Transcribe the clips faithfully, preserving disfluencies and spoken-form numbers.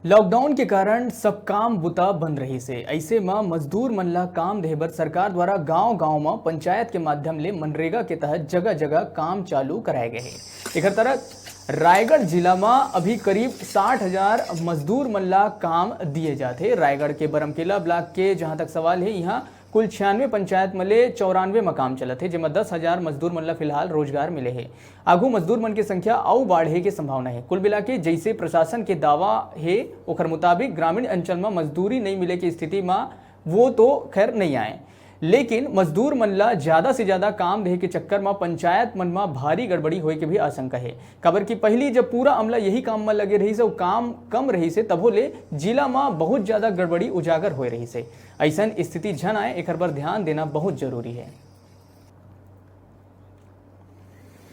Lockdown के कारण सब काम बुता बंद रहिस हे। अइसे म मजदूर मन ला काम देहे बर सरकार द्वारा गांव-गांव म पंचायत के माध्यम ले मनरेगा के तहत जगह-जगह काम चालू कराए गए हे। एकर तहत रायगढ़ जिला म अभी करीब साठ हजार मजदूर मन ला काम दिए जात हे। रायगढ़ के बरमकेला ब्लॉक के जहां तक सवाल हे, इहां कुल छियानवे पंचायत म ले चौरानवे म काम चलत हे, जेमा दस हजार मजदूर मन ल फिलहाल रोजगार मिले हे। आघू मजदूर मन के संख्या अउ बाढ़े के संभावना हे। कुल मिला के जइसे प्रशासन के दावा हे, ओखर मुताबिक ग्रामीण अंचल म मजदूरी नइ मिले के स्थिति म वो तो खैर नइ आए, लेकिन मजदूर मन ल ज्यादा से ज्यादा काम देहे के चक्कर म पंचायत मन म भारी गड़बड़ी होए के भी आशंका हे। काबर कि पहिली जब पूरा अमला यही काम म लगे रहिस अउ काम कम रहिस हे, तभो ले जिला म बहुत ज्यादा गड़बड़ी उजागर होए रहिस हे। अइसन स्थिति झन आए, एकर बर ध्यान देना बहुत जरूरी हे।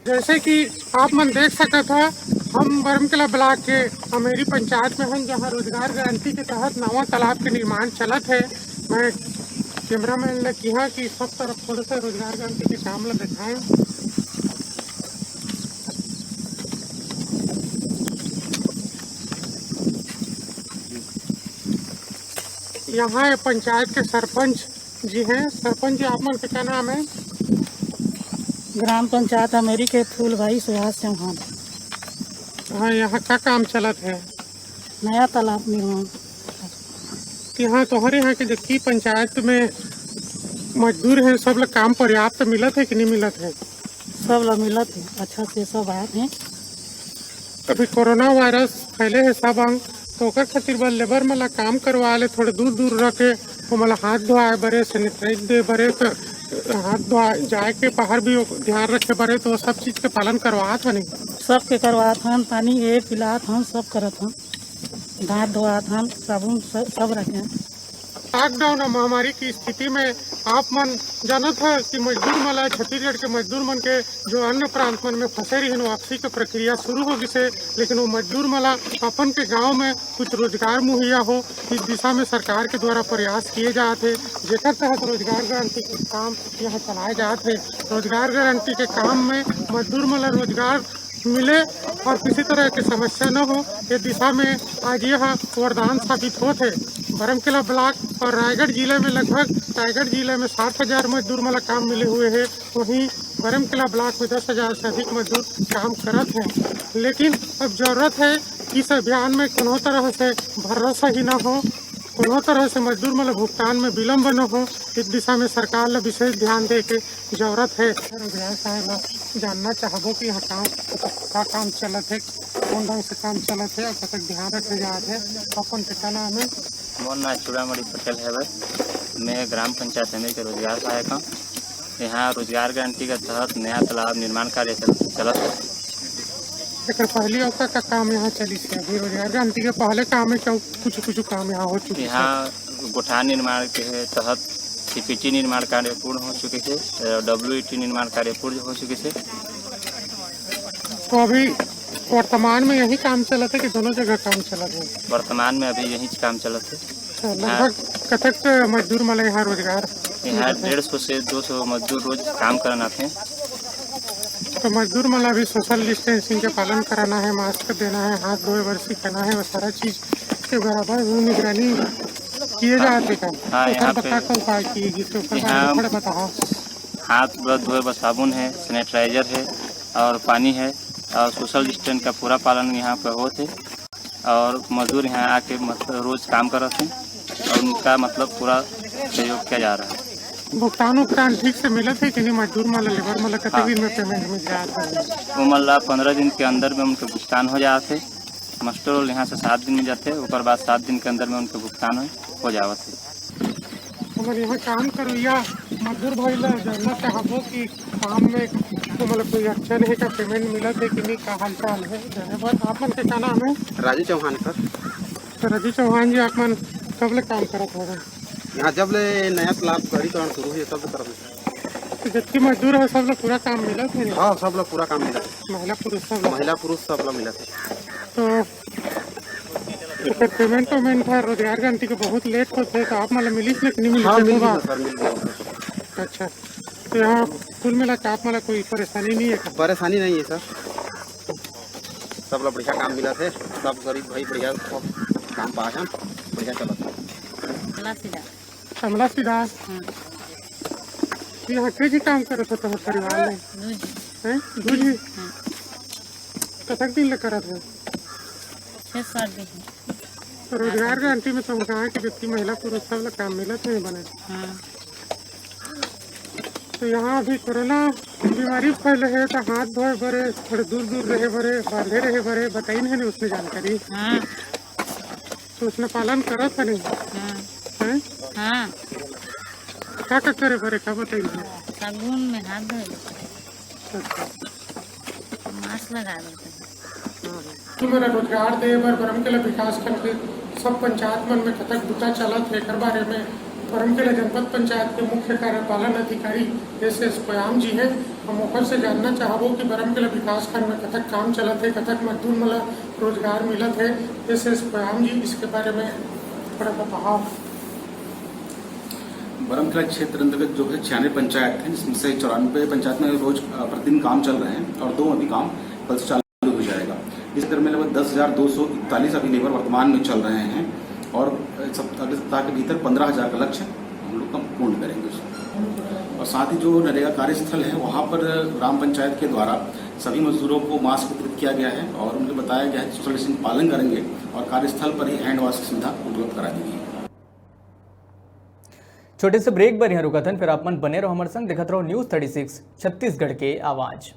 जैसे कि आप मन देख सकत हो, हम बरमकेला ब्लॉक के अमेरी पंचायत में हन, जहां रोजगार गारंटी के तहत नवा तालाब के निर्माण चलत हे। मैं कैमरामैन ल किहा कि सब तरफ थोड़ा सा रोजगार गारंटी के काम ल दिखाएं। यहाँ ये पंचायत के सरपंच जी हैं। सरपंच जी, आप मन के क्या नाम है? ग्राम पंचायत अमेरी के फूलबाई सुभाष चौहान। हाँ, यहाँ का काम चलत है? नया तालाब निर्माण। कि हाँ, तोहरे यहाँ के जबकि पंचायत में मजदूर हैं, सब लोग काम पर्याप्त मिलत है कि नहीं मिलत है? सब ला मिलत है, अच्छा से सब आत हैं। अभी कोरोना वायरस फैले है सब अंग, तो ओकर खातिर बर लेबर मन ला काम करवा ले, थोड़े दूर दूर रह के ओमन ला हाथ धोआए बरे, सैनिटाइज दे बरे, तो हाथ धोआ जाए के बाहर भी ध्यान रखे बरे, तो वो सब चीज के पालन करवात हो नहीं? सबके करवात हन, पानी ए पिलात हन, सब करत हन, हाथ धोआत हन, साबुन स-, सब रखे हन। लॉकडाउन और महामारी की स्थिति में आप मन जानत है कि मजदूर मन ला, छत्तीसगढ़ के मजदूर मन के जो अन्य प्रांत मन में फंसे रहिन, वापसी के प्रक्रिया शुरू हो गिस हे, लेकिन वो मजदूर मन ला अपन के गांव में कुछ रोजगार मुहैया हो, इस दिशा में सरकार के द्वारा प्रयास किए जात हे, जेकर तहत रोजगार गारंटी के काम यहाँ चलाए जात हे। रोजगार गारंटी के काम में मजदूर मन ला रोजगार मिले और किसी तरह की समस्या न हो, ये दिशा में आज यह वरदान साबित होत हे। बरमकेला ब्लॉक और रायगढ़ जिले में लगभग, रायगढ़ जिले में साठ हजार मजदूर मन ला काम मिले हुए हे, वहीं बरमकेला ब्लॉक में दस हजार से अधिक मजदूर काम करत हे। लेकिन अब जरूरत हे कि इस अभियान में कोनो तरह से भरोसा ही ना हो, कोनो तरह से मजदूर मन ला भुगतान में विलंब न हो, इस दिशा में सरकार ला विशेष ध्यान दे के जरूरत हे। रोजगार सहायक ला जानना चाहबो कि यहाँ काम, का काम चलत हे, कौन ढंग से काम चलत हे और कतक ध्यान रखे जात हे। अपन के का नाम हे? मोर नाम चूड़ामणि पटेल हवे। मैं ग्राम पंचायत समिति के रोजगार सहायक हूँ। यहाँ रोजगार गारंटी के तहत नया तालाब निर्माण कार्य चल-, चलत हे। एकर पहली अउ का, का काम यहाँ चलिस हे? अभी रोजगार गारंटी के पहले काम हे, क्या कुछ, कुछ काम यहाँ हो चुके हे? यहाँ गोठान निर्माण के तहत सीपीटी निर्माण कार्य पूर्ण हो चुके हे, डब्ल्यूईटी निर्माण कार्य पूर्ण हो चुके हे। तो अभी वर्तमान में यही काम चलत हे कि दोनों जगह काम चलत हे? वर्तमान में अभी यही काम चलत हे। अच्छा, लगभग कतक मजदूर मन ला यहाँ रोजगार? यहाँ डेढ़ सौ से दो सौ मजदूर रोज काम करन आथे। तो मजदूर मन ला अभी सोशल डिस्टेंसिंग के पालन कराना हे, मास्क देना हे, हाथ धोए बर सिखाना हे, वो सारा चीज के बराबर निगरानी किए जात हे का? हाँ, ओकर यहाँ बर पे का, का उपाय किए गिस हे, ओकर बारे में यहाँ थोड़ा बताओ। हाथ बर धोए बर साबुन हे, सैनिटाइजर हे और पानी हे और सोशल डिस्टेंस का पूरा पालन यहाँ पे होत हे। और मजदूर यहाँ आके मतलब रोज काम करत हे और उनका मतलब पूरा सहयोग किया जा रहा है। भुगतान उगतान ठीक से मिलत हे कि नहीं? मजदूर मन ला, लेबर मन ला कते हाँ। दिन में पेमेंट मिल जात हे? वो मन ला पंद्रह दिन के अंदर में उनके भुगतान हो जात हे। मस्टर रोल यहाँ से सात दिन में जाते, ओकर बाद सात दिन के अंदर में उनके भुगतान हो, हो जावत हे। हमर यहाँ काम करइया मजदूर भाई ला जानना चाहबो कि काम में तो मतलब कोई अड़चन हे का, पेमेंट मिलत हे कि नहीं, का हालचाल हे? जाने बर आप मन के का नाम हे? राजू चौहान सर। तो राजू चौहान जी, आप मन कब ले काम करत हवे? यहाँ जब ले नया तालाब गढ़ीकरण शुरू हुई, तब ले करत हन। तो जतके मजदूर हे, सब ला पूरा काम मिलत हे? हाँ, सब ला पूरा काम मिलत हे। महिला पुरुष सब ला? महिला पुरुष सब ला मिलत हे। तो एकर पेमेंट वेमेंट हे, रोजगार गारंटी के बहुत लेट होत हे, तो आप मन ला मिलिस ले कि नहीं मिलिस हाँ, हे? मिल गिस सर, मिल गिस। अच्छा, तो यहाँ कुल मिला के आप मन ला कोई परेशानी नहीं हे का? परेशानी नहीं हे सर, सब ला बढ़िया काम मिलत हे, सब गरीब भाई बढ़िया सब काम पास है, बढ़िया चलत है। कमला सीधा। कमला सीधा। हाँ। यहाँ के जी काम करत हो तोहर परिवार में? दू जी। हैं? दू जी? हाँ। कतक दिन ले करत हो? छः सात दिन है। तो रोजगार गारंटी में तोहर गाँव के जतकी महिला पुरुष सब ला काम मिलत हे बने? हाँ। तो यहाँ अभी कोरोना बीमारी फैले हे, तो हाथ धोए बरे, थोड़े दूर दूर रहे बरे, बांधे रहे बरे बताइन हे नहीं उसने जानकारी? हाँ। तो उसने पालन करत हे नहीं? हाँ। हैं? हाँ। का का करे बरे का बताइन हे? साबुन में हाथ धोए। अच्छा। मास्क लगा देते हैं। हाँ। तुम्हारा रोजगार दे बर बरमकेला विकासखंड के सब पंचायत मन में कतक बुता चलत हे, एकर बारे में बरमकेला जनपद पंचायत के मुख्य कार्यपालन अधिकारी एस एस कोयाम जी हैं। हम ओकर से जानना चाहबो कि बरमकेला विकासखंड में कतक काम चलत हे, कतक मजदूर मन ला रोजगार मिलत हे। एस एस कोयाम जी, इसके बारे में थोड़ा बताओ। बरमकेला क्षेत्र अंतर्गत जो है छियानवे पंचायत हैं, जिसमें से चौरानवे पंचायत में रोज अ, प्रतिदिन काम चल रहे हैं और दो अभी काम कल से चालू हो जाएगा। इस क्षेत्र में लगभग दस हज़ार दो सौ इकतालीस अभी लेबर वर्तमान में चल रहे हैं और अ, सप- अगले सप्ताह के भीतर पन्द्रह हज़ार का लक्ष्य हम लोग कम पूर्ण करेंगे उसमें। और साथ ही जो नरेगा कार्यस्थल है, वहाँ पर ग्राम पंचायत के द्वारा सभी मजदूरों को मास्क वितरित किया गया है और उनको बताया गया है कि सोशल डिस्टेंस पालन करेंगे और कार्यस्थल पर ही हैंड वॉश की सुविधा उपलब्ध करा दी गई है। छोटे से ब्रेक बर यहाँ रुकत हन, फिर आप मन बने रहो हमारे संग, देखत रहो न्यूज़ थर्टी सिक्स छत्तीसगढ़ के आवाज़।